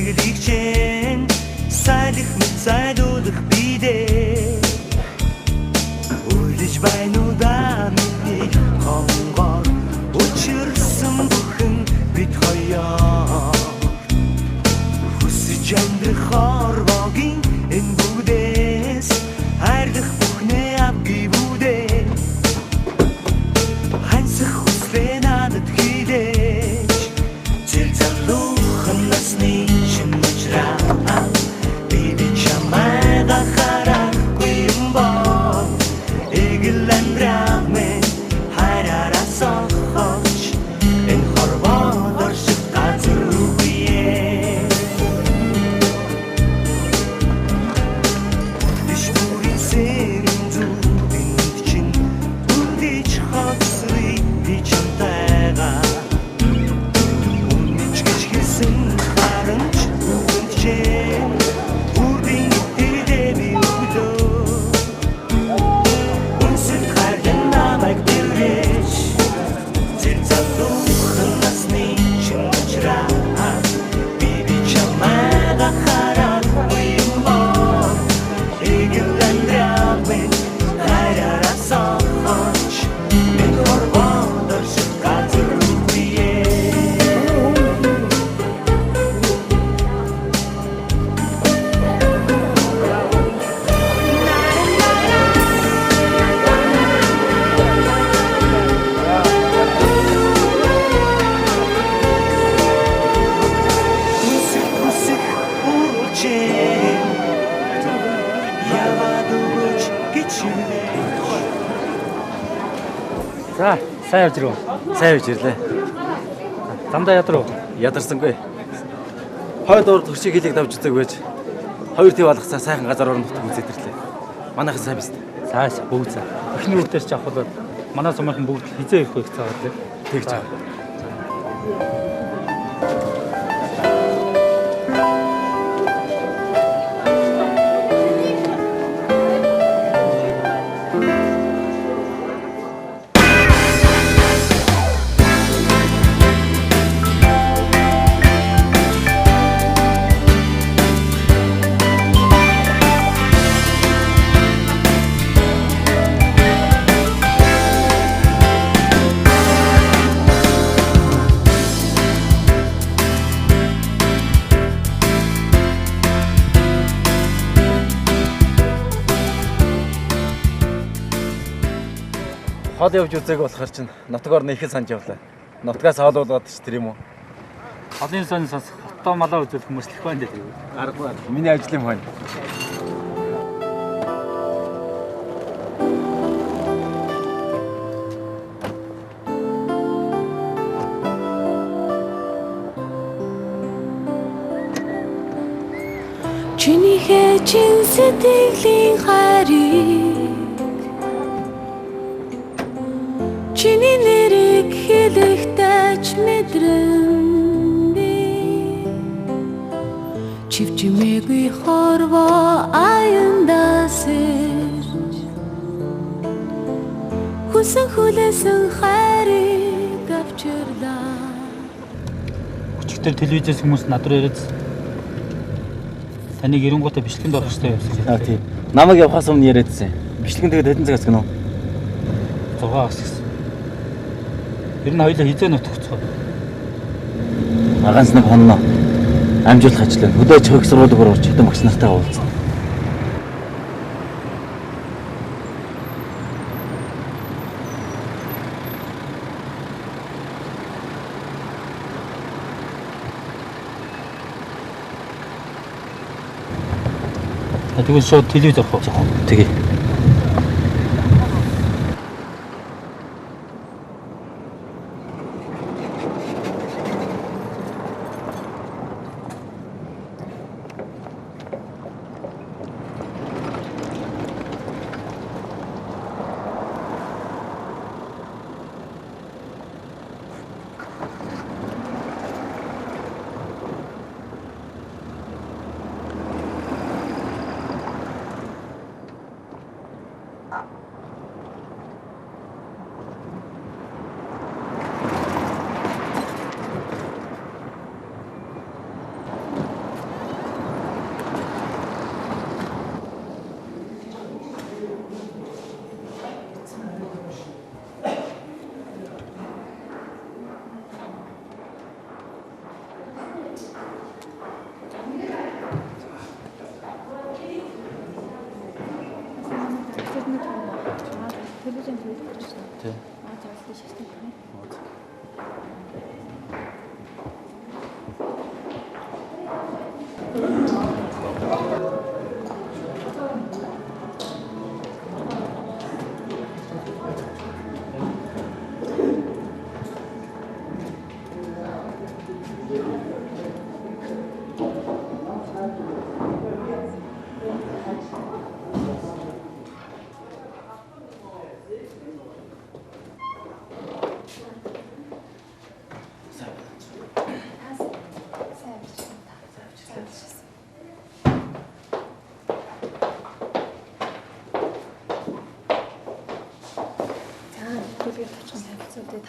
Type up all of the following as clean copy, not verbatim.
Сэтгэлийг чинь сайлах мэт сайлуулах бидээ. Үлж байна уу да миний хонгор учирсан бүхэн бид хоёроо. Хүсэж амьдрах орвогийн энэ бүгдээс хайрлах бүхнээ ав гівүүдээ. Хансах хүслээ надад хилээж зэл залуухан насны чин учраа би чамайг харахгүй юм бол эгэл амьдрал минь хайраараа сохоч энэ хорвоод орших газар үгүй. Биш бүрийн сэрэн зүудэнд чинь үндэж хоцрыг би чамтайгаа үнэнч гэж хэлсэн харамч үгэнд чинь үрдийн итгэлээ би өглөө үнсэл харлан намайг дэрэж зэр залуухан насны чин учраа би чамайг харахгүй юм бол эгэл амьдрал минь хайраараа сохоч энэ хорвоод орших газар үгүй. Хүсэх хүсэх үргэлжээ яваад өгөөч гэж хэлээ. За, сайн явж ирв. Сайн явж ирлээ. Замдаа ядрав. Ядарсангүй. Хойд урд хөршиг хилийг давж үзег байж хоёр төв алгацаа сайхан газар орон нутг үзээд ирлээ. Манайхан сайн биз дээ. Цааш бүгд за. Эхний үрдээс ч авах бол манай сумынхан бүгд хизээ ирэх вэ гэж цаагаад лээ. Тэгж аа. Хол явж үзег болохоор чинь нутаг орны их л санаж явлаа. Нутгаас хоолуулаад ч тэр юм уу? Холын сон сонсох хотоо малаа үзүүлэх хүмүүслэх байна дээ. Аргагүй аргагүй. Миний ажил юм байна. Чинийхээ чин сэтгэлийн хайрыг чиний нэрийг хэлэхдээ ч мэдрэн би чивчимээгүй хорвоо аяндаа сэрж хүсэн хүлээсэн хайрыг авчирлаа. Өчигдөр телевизээс хүмүүс над руу яриад таныг эренгуутаа бичлэгэнд орох хэрэгтэй явсан Аа гэдэг. тийм. Намайг явахаас өмнө яриадсэн. Бичлэгэн тэгээд хэдэн цагаас гэнэ? 6-аас гэсэн. Ер нь хоёулаа хизээ нутг уцгаа. Маргаанс нэг хонно. Амжуулах ажил байна. Хөдөө аж ахуйн их сургууль руу орж хэдэн багш нартайгаа уулзсан. Тэгвэл шууд телевиз авах уу? Тэгээ. Тий. Аа за тийш шээ.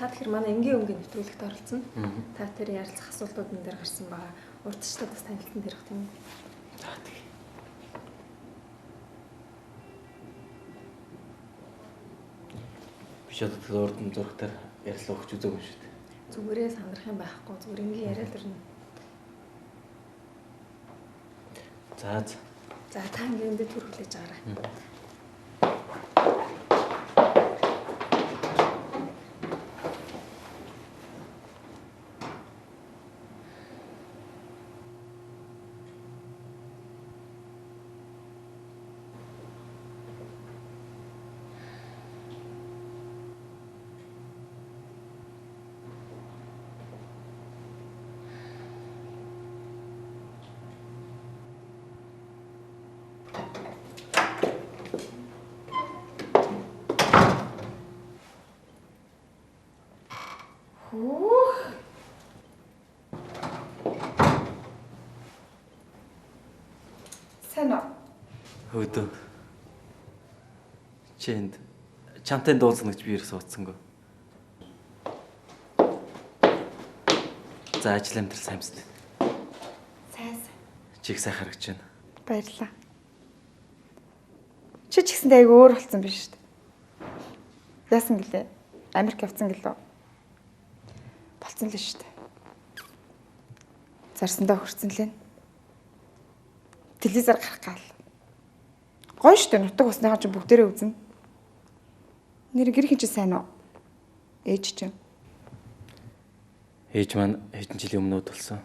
Та тэгэхээр манай энгийн өнгийн нэвтрүүлэгт оролцсон. Та тэр ярилцах асуултууд энэ дээр гарсан байгаа. Урдчлаад бас танилцсан дэрх тийм үү? За тэг. Би ч одоо урд нь зурагтаар ярилцлага өгч үзээгүй юм шүү дээ. Зүгээрээ сандрах юм байхгүй. Зүгээр энгийн яриад ирнэ. За за. За та энгийн дээр түр хүлээж аваарай. Сайн уу? Хөдөө. Чи энд чамтай дуулсан гэж би ерөөсөө утсангүй. За ажил амьдрал сайн биз дээ. Сайн сайн. Чи их сайн харагдаж байна. Баярлалаа. Чи ч гэсэндээ айгүй өөр болсон биш үү? Яасан гэлээ? Америк явцсан гэлөө. Болцсон л шүү дээ. Зарсандаа хүрсэн лээ. Телевизээр гарах гал. Гоё шүү дээ. Нутаг усныхаа чинь бүгдээрээ үзнэ. Нэр гэрхэн чи сайн уу? Ээж чинь. Ээж маань хэдэн жилийн өмнө тулсан.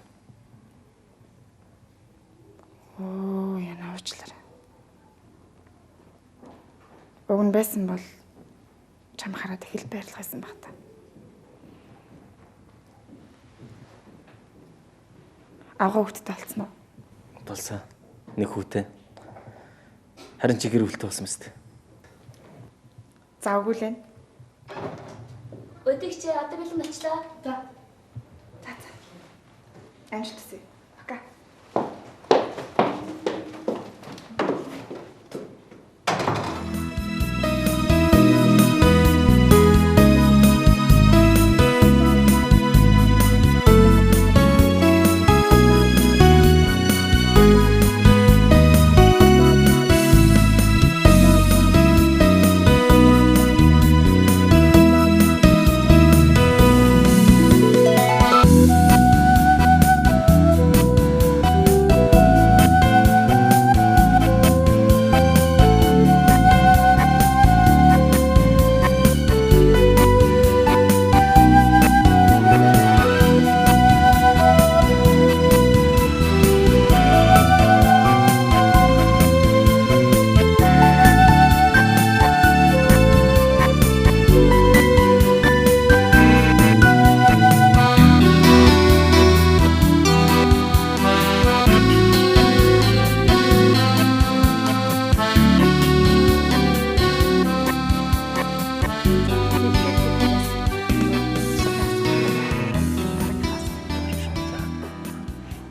Оо, яна уучлаарай. Уг нь байсан бол чам хараад их л байрлах байсан баг та. Авгаа хүүхдтэй болцсон уу? Болсон. Нэг хүүтэй. Харин чи гэр бүлтэй болсон мэт. За үгүй л ээ. Өдөгч чи одоо бэлэн очлаа. За. За за. Амжилт хүсье. Пока.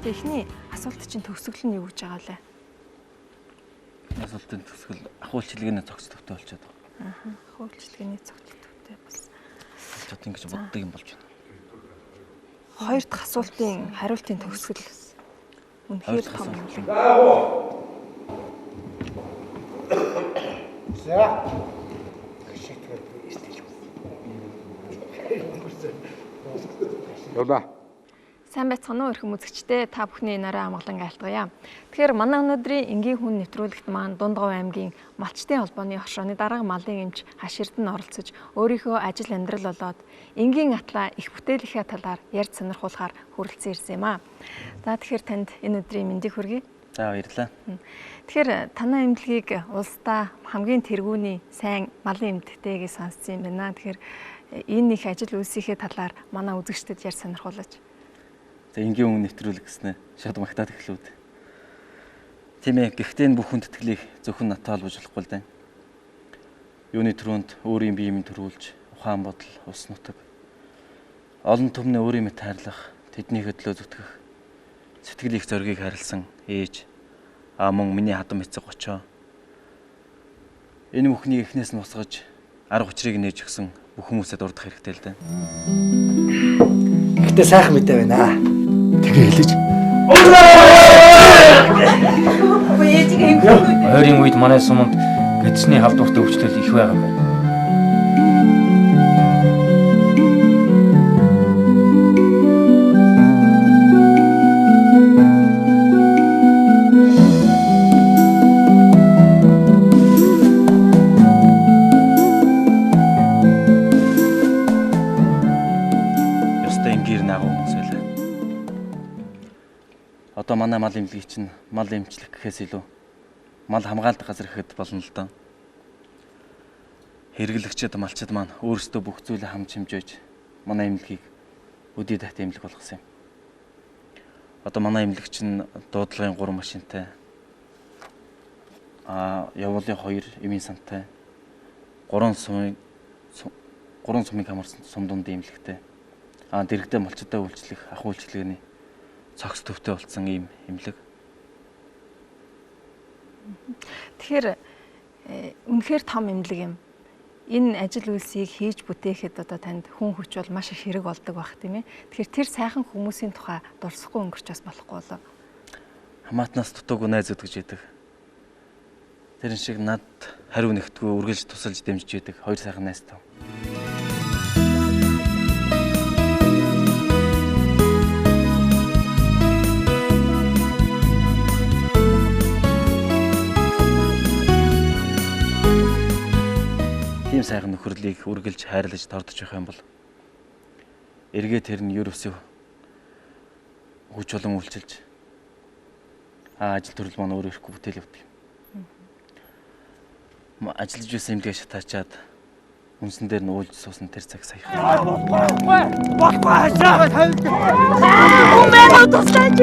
Эхний асуулт чинь төгсгөл нь юу гэж байгаа лээ? Асуултын төгсгөл ахуй үйлчилгээний зохицолттой болчиход байгаа. Аа, ахуй үйлчилгээний зохицолттой болсон. Одоо ингэж боддог юм болж байна. Хоёр дахь асуултын хариултын төгсгөл үнэхээр том юм. За. Явла. Сайн байцгаана уу эрхэм үзэгчдээ, та бүхний энэ орой амгалан айлтгая. Тэгэхээр манай өнөөдрийн энгийн хүн нэвтрүүлэгт маань Дундгов аймгийн Малчдын холбооны хошооны дарга малын эмч Хаширдэн оролцож өөрийнхөө ажил амьдрал болоод энгийн атлаа их бүтээлийнхээ талаар ярьж сонирхуулахаар хүрэлцэн ирсэн юм аа. За тэгэхээр танд энэ өдрийн мэндийг хүргэе. За баярлалаа. Тэгэхээр танай эмнэлгийг улсдаа хамгийн тэргүүний сайн малын эмнэлэгтэй гэж сонссон юм байна. Тэгэхээр энэ их ажил үйлсийнхээ талаар манай үзэгчдэд ярьж сонирхуулаач. За энгийн хүн нэвтрүүлэг гэснээр шууд магтаад эхлүүд. Тийм ээ, гэхдээ энэ бүх хүндэтгэлийг зөвхөн надтай холбож болохгүй л дээ. Юуны түрүүнд өөрийн бие минь төрүүлж, ухаан бодол, ус нутаг, олон түмний өөрийн мэт хайрлах, тэдний хөдлөө зүтгэх, сэтгэл их зоригийг харилсан ээж, а мөн миний хадам эцэг гочоо. Энэ бүхнийг эхнээс нь босгож, арга учрыг нээж өгсөн бүх хүмүүсэд дурдах хэрэгтэй л дээ. Гэхдээ сайхан мэдээ байна. Тэгээ хэлэж. Ойрын үед манай суманд гэдсний халдвартай өвчлөл их байгаа юм байна. Ёстой энгээр нагуу хүмүүс байлаа. Одоо манай мал эмнэлгийг чинь мал эмчлэх гэхээс илүү мал хамгаалдаг газар гэхэд болно л доо. Хэрэглэгчид малчид маань өөрсдөө бүх зүйлээ хамж хэмжээж манай эмнэлгийг өдий дайт эмнэлэг болгосон юм. Одоо манай эмнэлэг чинь дуудлагын 3 машинтай, явуулын 2 эмийн сантай, 3 сумын хамарсан сум дундын эмнэлэгтэй, дэрэгдээ малчдаа үйлчлэх ах үйлчилгээний цогц төвтэй болсон ийм эмнэлэг. Тэгэхээр үнэхээр том эмнэлэг юм. Энэ ажил үйлсийг хийж бүтээхэд одоо танд хүн хүч бол маш их хэрэг болдог байх тийм ээ. Тэгэхээр тэр сайхан хүмүүсийн тухай дурсахгүй өнгөрч бас болохгүй болоо. Хамаатнаас дутуугүй найз өдгөж идэг. Тэрэн шиг над хариу нэгтгүй үргэлж тусалж дэмжиж идэг хоёр сайхан найз тав. Тийм сайхан нөхөрлийг үргэлж хайрлаж тордож явах юм бол эргээ тэр нь ер өсөв хүч болон үйлчилж ажил төрөл маань өөр ирэхгүй бүтээл явдаг юм. Ажиллаж байсан эмнэлгээ шатаачаад үнсэн дээр нь уулж суусан тэр цаг саяхан. Болохгүй хашаа. Өмнө туслаач.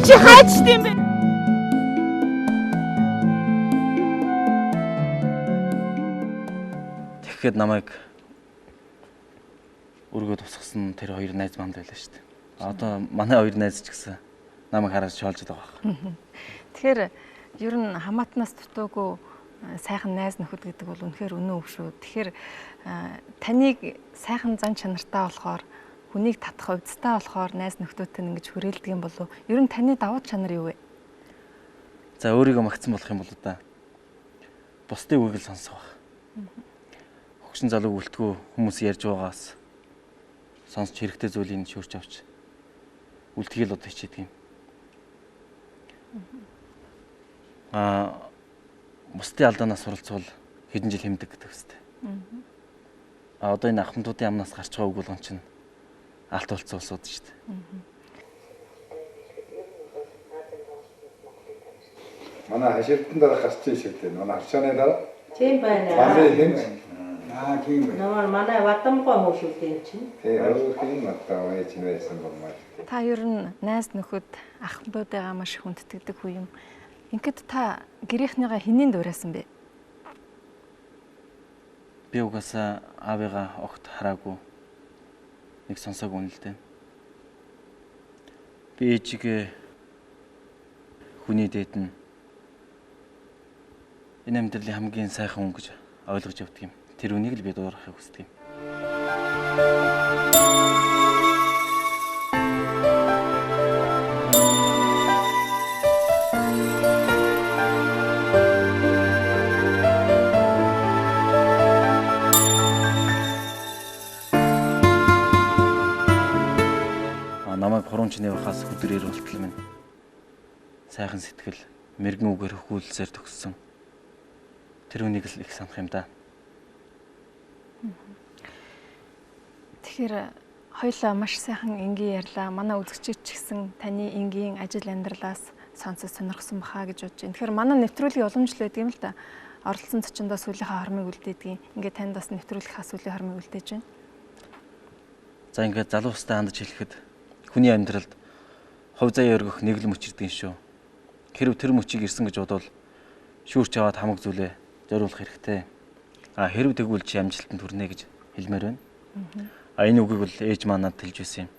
Чи хайч тийм бэ? Тэгэхэд намайг өргөө тусгасан тэр хоёр найз манд байлаа шүү дээ. Одоо манай хоёр найз ч гэсэн намайг хараад шоолж байгаа байх. Тэгэхээр ер нь хамаатнаас дутуугүй сайхан найз нөхөд гэдэг бол үнэхээр үнэн үг шүү. Тэгэхээр таныг сайхан зан чанартай болохоор хүнийг татах увдистай болохоор найз нөхдөөтэй ингэж хүрээлдэг юм болов уу? Ер нь таны давуу чанар юу вэ? За өөрийгөө магтсан болох юм бол да. Бусдын үгийг л сонсох байх. Хөгшин залуу үлтгүү хүмүүс ярьж байгаагаас сонсч хэрэгтэй зүйлийг шүүрч авч үлтгийл одоо хичээдэг юм. Бусдын алдаанаас суралцвал хэдэн жил хэмдэг гэдэг үстэй. Одоо энэ ахмадуудын амнаас гарч байгаа үг болгон чинь алт болцсон улсууд шүү дээ. Манай хаширтан дараа гарч ирсэн дээ. Манай харчааны дараа. Тийм байна. Манай хэмж. Тийм байна. Намар манай ватамгой хүмүүс үү юм чинь. Тийм, өөрхийн одоо ээж нь байсан болмоо. Та ер нь найз нөхөд ахмадуудыгаа маш хүндэтгдэг хүн юм. Ингээд та гэрийнхнийгаа хинийн дуурайсан бэ? Би угаасаа аавыгаа огт хараагүй. Нэг сонсоогүй юм л дээ. Би ээжигээ хүний дээд нь энэ амьдралын хамгийн сайхан хүн гэж ойлгож явдаг юм. Тэр үнийг л би дуурайхыг хүсдэг юм. Намайг хуруунчны явахаас өдөр ирүүлтэл минь сайхан сэтгэл мэрэгэн үгээр хөхүүлсээр төгссөн. Тэр үнийг л их санах юм да. Тэгэхээр хоёлаа маш сайхан энгийн ярьлаа. Манай үзэгчид ч гэсэн таны энгийн ажил амьдралаас сонсож сонирхсон баха гэж бодож байна. Тэгэхээр манай нэвтрүүлгийн уламжлал байдаг юм л да. Оролцсон зочиндоо сүүлийнхээ хормыг үлдээдэг. Ингээд танд бас нэвтрүүлгийнхаа сүүлийн хормыг үлдээж байна. За ингээд залуустай хандаж хэлэхэд хүний амьдралд хувь заяа өргөх нэг л мөч ирдэг юм шүү. Хэрв тэр мөчийг ирсэн гэж бодвол шүүрч аваад хамаг зүйлээ зориулах хэрэгтэй. А хэрв тэгвэл чи амжилтанд хүрнэ гэж хэлмээр байна. А энэ үгийг бол ээж маань надад хэлж байсан юм.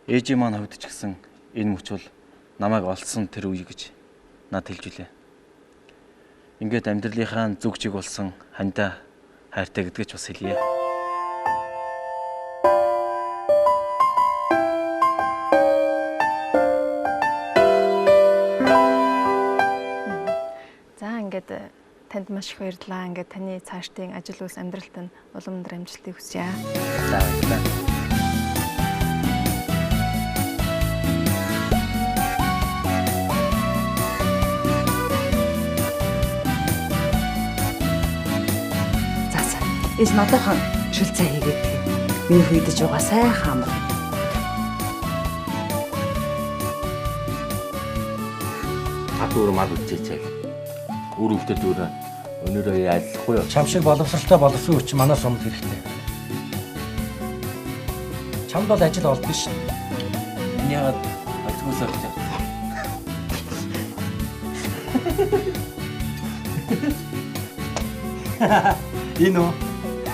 Ээжийн маань хувьд ч гэсэн энэ мөч бол намайг олсон тэр үе гэж надад хэлж үлээ. Ингээд амьдралынхаа зүг чиг болсон хандаа хайртай гэдгээ ч бас хэлье. За ингээд танд маш их баярлалаа. Ингээд таны цаашдын ажил үйлс амьдралд нь улам өндөр амжилтыг хүсье. За баярлалаа. За за. Ээж надаахан шил цай хийгээд тэг. Миний хүйдэж байгаа сайхан амар. Хат өөр мал үчээч. Үр хөвгтөд өөр өнөрөө яллахгүй юу? Чам шиг боловсралтай боловсон хүч манай сумд хэрэгтэй. Чамд бол ажил олдсон шин. Миний яагаад альцгүйс авч явсан. Энэ үү?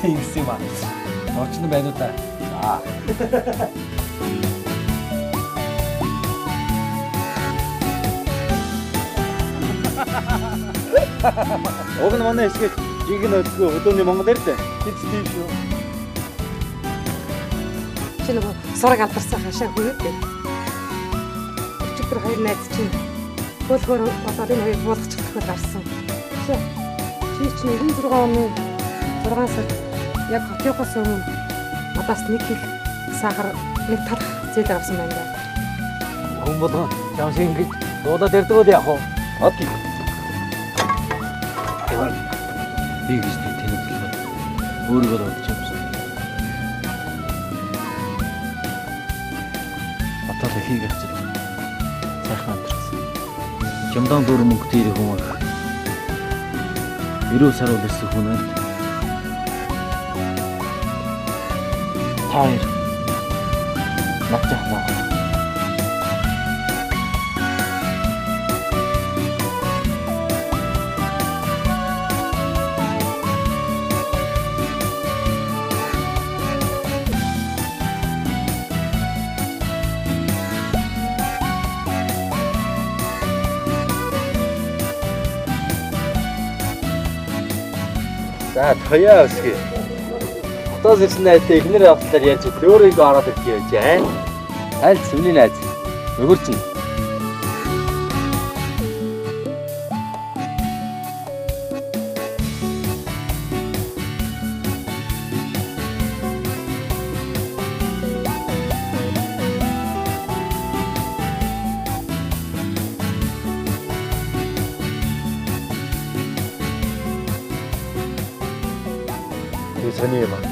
Ингэсэн юм аа. Орчин байна уу та? За. Уг нь манай хэсгээс жиг нь өдгөө хөдөөний Монгол эрдэ. Тэд тийм шүү. Чи нөгөө сураг алдарсан хашаа хүрээд байна. Өчигдөр хоёр найз чинь хөөлгөөр болоод энэ хоёрыг буулгачих тохиол гарсан. Чи чинь 96 оны 6 сард яг хотынхоос өмнө надаас 1 кг сахар нэг талх зээл авсан байна даа. Хүн болгон чам шиг ингэж дуудаад ирдэг үү яах вэ? Окей. Би гэж тэнэг хэлбэл өөрийгөө л бодож юм шиг. Батал ихийг авчирч сайхан амьдрсан. Жамдан дүүр мөнгөтэй ирэх хүн байх. Эрүүл саруул ирсэн хүн байл. Та хоёр надтай хамаа. За тоёа өсгөө. Хотоос ирсэн найзтай эхнэр автлаар яаж өөрийгөө ороод ирэх юм жаа. Аль цэвний найз. Нөгөр чинь. Сони юм аа.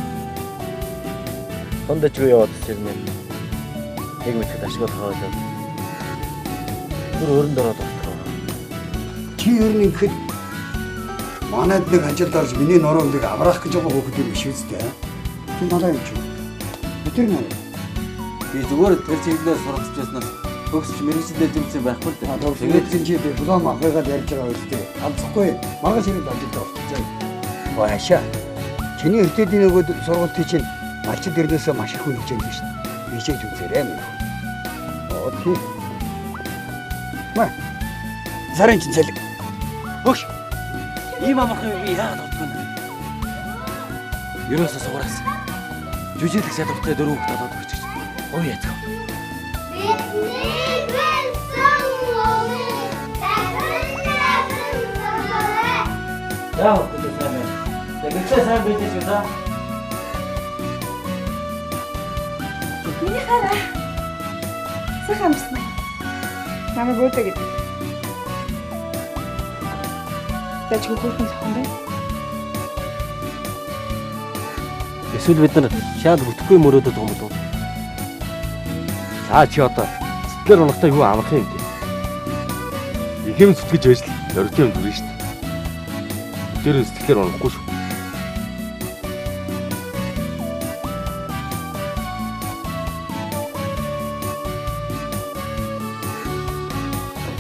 Хондож юу яваад ирнэ. Нэг мэтгэд ашиг болох байлаа. Бүр өрөнд ороод утгав. Чи ер нь ингэхэд манайд нэг ажилд орж миний нуруунд нэг аврах гэж байгаа хүүхэд юм биш үстэй. Чи малаа юм чи. Тэр нэр. Би зүгээр тэр чиглэлээр суралцж байснаас төгсч мэргэжлээ зэмсэн байхгүй л дээ. Тэгээд чи диплом авахыгаа ярьж байгаа үстэй. Алцахгүй. Маргааш ирээд ажилд орчихъя. Баяшаа. Чиний эрдээдийн нөгөөд сургуультын чинь малчид ирнээсээ маш их хүн хичээлдэг шин. Хичээж үзээрэй минь. Оо тий. Маа. Сарын чинь цалиг. Өгш. Ийм амархан юм би яагаад удахгүй нэ? Ерөөсөө сугараас. Жүжиглэх чадвартай дөрөв хүүхэд болоод өгч гэж. Ой яцгаа. Бидний бэлсэн өмнө Яа хөтөлөө сайн байна. Тэгвэл сайн бидэж үү та? Миний хараа. Сайхан амарсан уу? Намайг өөдөө гэдэг. За чи хөөрхөн зохон бэ? Эсвэл бид нар шаад бүтэхгүй мөрөөдөд байгаа юм болов уу? За чи одоо сэтгэлээр унахтаа юу амарх юм бэ? Их юм сэтгэж байж л нөртэй юм дүрэн шүү дээ. Тэр сэтгэлээр унахгүй шүү.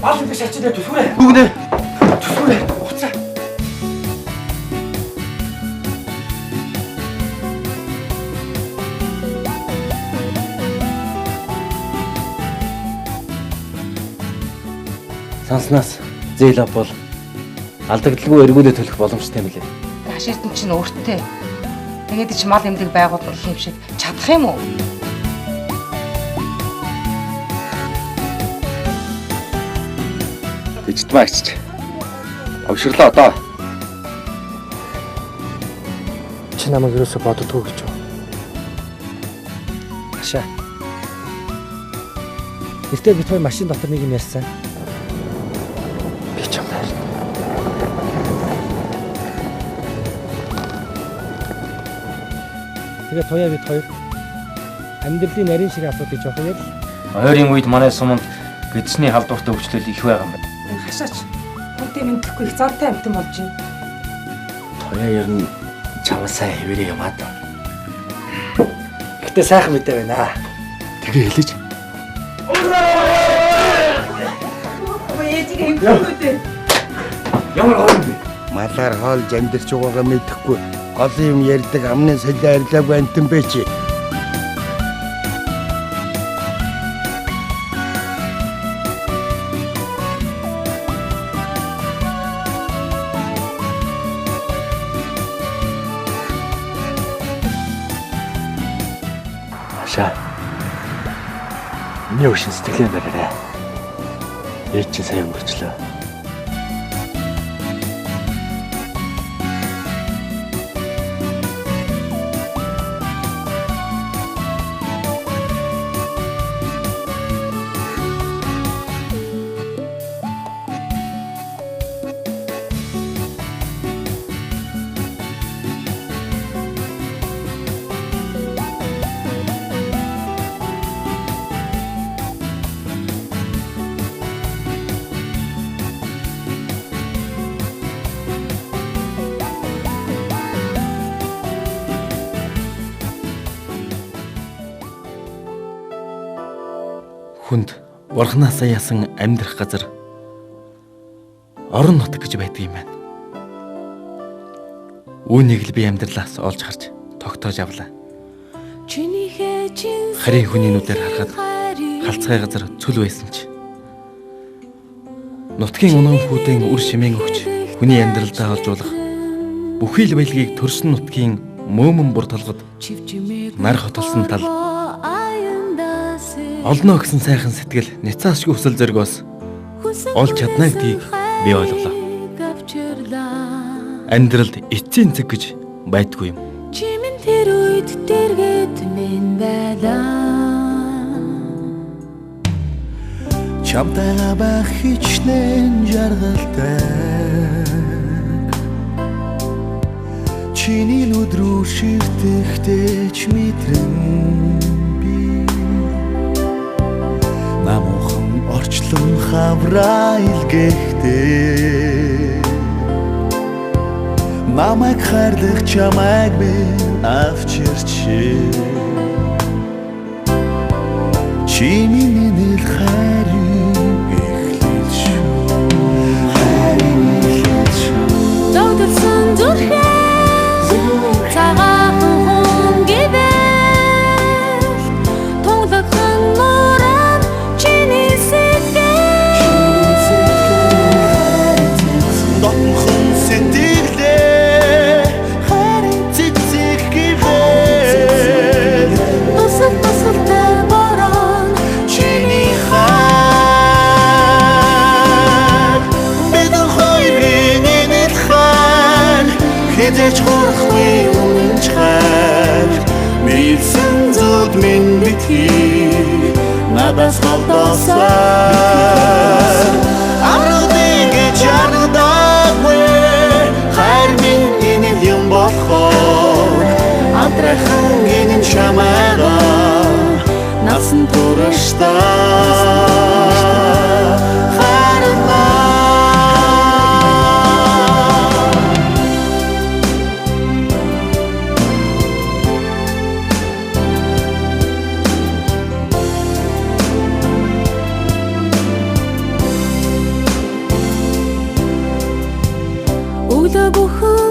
Бал биш ачилаа түлхүүрээ. Үгнэ. Түлхүүрээ. Уцаа. Санснаас зээл авбал алдагдлгүй эргүүлээ төлөх боломжтой юм лээ. Хаширтэн чинь өөртөө. Тэгээд чи мал эмнэлэг байгуулах гэх юм шиг чадах юм уу? Ижтмаа ичч. Авширлаа одоо. Чи намайг юусоо боддгоо гэж юу? Хашаа. Гэтэ бид хоёр машин дотор нэг юм ярьсан. Би чам хайрна. Тэгээ туяа бид хоёр амьдралын нарийн шиг асуудыг жоохон ярил. Ойрын үед манай суманд гэдэсний халдвартай өвчлөл их байгаа юм байна. Хашаач хүнтэй мэдлэхгүй их зантай амтан болж байна. Туяа ер нь чамаа сайн хэвээрээ юмаа даа. Гэтэ сайхан мэдээ байна. Тэгээ хэлээч. Ээжигээ хэмжүүнүүдээ. Ямар гоо юм бэ? Малаар хоолж амьдарч байгаагаа мэдэхгүй гол юм ярьдаг амны солио арилаагүй амтан бэ чи. Хашаа. Миний өшин сэтгэлээ бариарай. Ээж чинь сая өнгөрчлөө. Хүнд бурхнаасаа ясан амьдрах газар орон нутаг гэж байдаг юм байна. Үүнийг л би амьдралаас олж харж тогтоож авлаа. Харин хүний нүдээр харахад халцгай газар цөл байсан ч нутгийн унан хүүдэн үр шимээн өгч хүний амьдралдаа олжуулах бүхий л баялагийг төрсөн нутгийн мөөмөн бур толгод нар хотолсон тал олно гэсэн сайхан сэтгэл няцаашгүй хүсэл зоригоос олж чадна гэдгийг би ойлголоо. Амьдралд эцсийн цэг гэж байдгүй юм. Чимэн тэр үед дэргэд минь байлаа. Чамтайгаа байх хичнээн жаргалтай. Чиний нүд рүү ширтэхдээ ч мэдрэн би намуухан орчлон хавраа илгээхдээ намайг хайрлах чамайг минь авчирчээ. Чи миний нэл хайрын эхлэл шүү. Хайрын эхлэл шүү. Догдолсон зүрхээ цагаахан хүн гэвэл тунгахан нуран чиний сэтгэл. Дотнохон сэтгэлээ хайрын цэцэг гэвэл тусал тусалтай борон чиний хайр. Надаас холдоосон. Аргадыг гэж аргадаагүй, хайр минь энэ юм болохоор антрахын гинэн чамайгаа насан туршдаа харна. Өглөө бүхэн